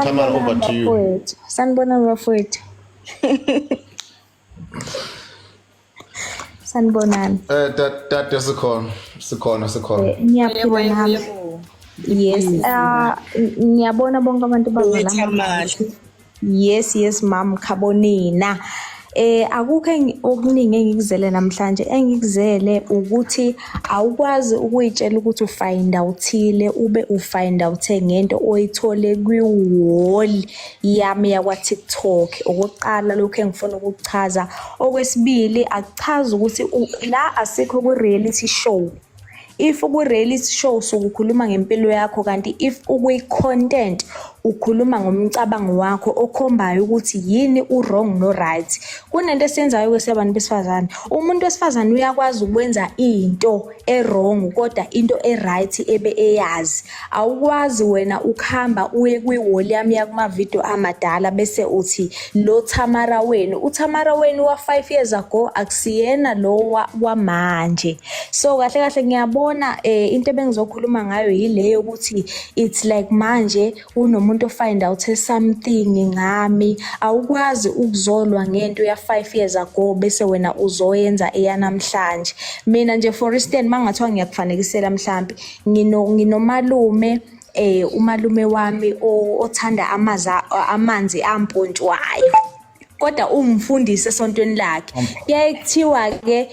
Tamara, Sanibonani over to you. bafowethu. Sanibonani bafowethu. Sanibonani. Tata sikhona, sikhona, sikhona. Ngiyaphila Yebo, yebo, nami. yebo. Yes. Ngiyabona bonke abantu bavala Thamara. amamic. Yes, mam Khabonina. Akukho okuningi engikuzele namhlanje. Engikuzele ukuthi awukwazi ukuyitshela ukuthi ufind outhile ube ufind out ngento oyithole kwi-wall yami yakwa TikTok. Okokuqala lokho engifuna ukukuchaza. Okwesibili akuchazi ukuthi la asikho kwi-reality show. If uku-reality show usuke ukhuluma ngempilo yakho, kanti if ukwi-content ukhuluma ngomcabango wakho okhombayo ukuthi yini u-wrong no-right. Kunento esiyenzayo-ke siyabantu besifazane. Umuntu wesifazane uyakwazi ukwenza into e-wrong kodwa into e-right ebe eyazi. Awukwazi wena ukuhamba uye kwi-wall yami yakumavidiyo amadala bese uthi lo Thamara wenu, uThamara wenu wa-5 years ago akusiyena lo wamanje. So kahle kahle ngiyabona into ebengizokhuluma ngayo yile yokuthi it's like manje unomuntu ofind out something ngami. Awukwazi ukuzolwa ngento ya 5 years ago bese wena uzoyenza eyanamhlanje. Mina nje, for instance, mangathiwa ngiyakufanekisela, mhlambi nginomalume, umalume wami othanda amanzi ampontshwayo, kodwa ungumfundisi esontweni lakhe. Kuyaye kuthiwa ke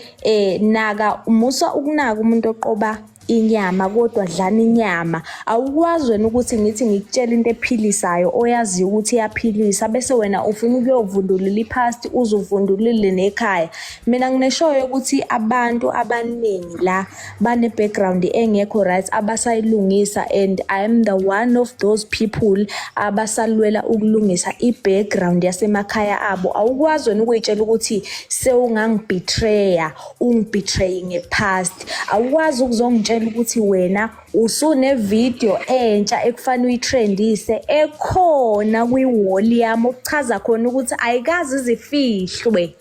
naka umusa ukunaka umuntu oqoba inyama, kodwa dlana inyama. Awukwazi wena ukuthi ngithi ngikutshela into ephilisayo oyaziyo ukuthi iyaphilisa, bese wena ufuna ukuyovundulula i-past, uzuvundulule nekhaya. Mina ngineshoyo yokuthi abantu abaningi la bane-background engekho right abasayilungisa, and I am the one of those people abasalwela ukulungisa i-background yasemakhaya abo. Awukwazi wena ukuyitshela ukuthi sewungangibetreya, ungibetray nge-past. Awukwazi ukuzongitshela ukuthi wena usune-video entsha ekufanele uyitrendise ekhona kwi-wall yami, okuchaza khona ukuthi ayikaze izifihlwe,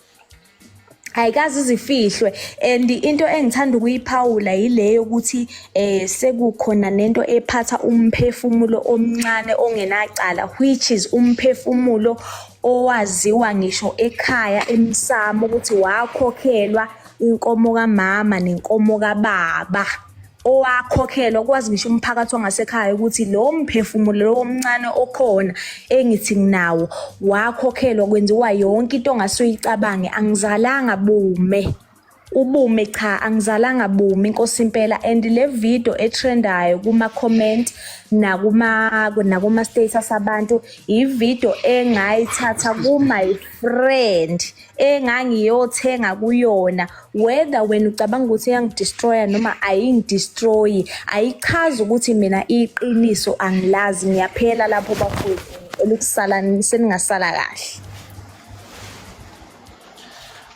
ayikaze izifihlwe. And into engithanda ukuyiphawula yile yokuthi sekukhona nento ephatha umphefumulo omncane ongenacala, which is umphefumulo owaziwa ngisho ekhaya emsamo ukuthi wakhokhelwa inkomo kamama nenkomo kababa, owakhokhelwa kwazi ngisho umphakathi wangasekhaya ukuthi lo mphefumulo lo omncane okhona engithi nginawo wakhokhelwa, kwenziwa yonke into ongase uyicabange. Angizalanga bume ubume, cha, angizalanga bume inkosi impela. And le video etrendayo kuma comment nakuma status abantu, i-video engayithatha ku my friend engangiyothenga kuyona. Whether wena ucabanga ukuthi iyangidestroya noma ayingidestroyi, ayichazi ukuthi mina iqiniso angilazi. Ngiyaphela lapho bafowethu, ngicela ukusala, seningasala kahle.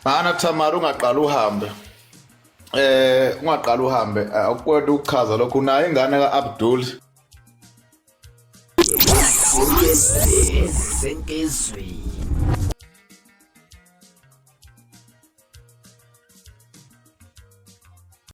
Mana Thamara, ungaqala uhambe. Ungaqala uhambe, akukwenda ukuchaza lokho unayo ingane kaAbdul. Senkezweni.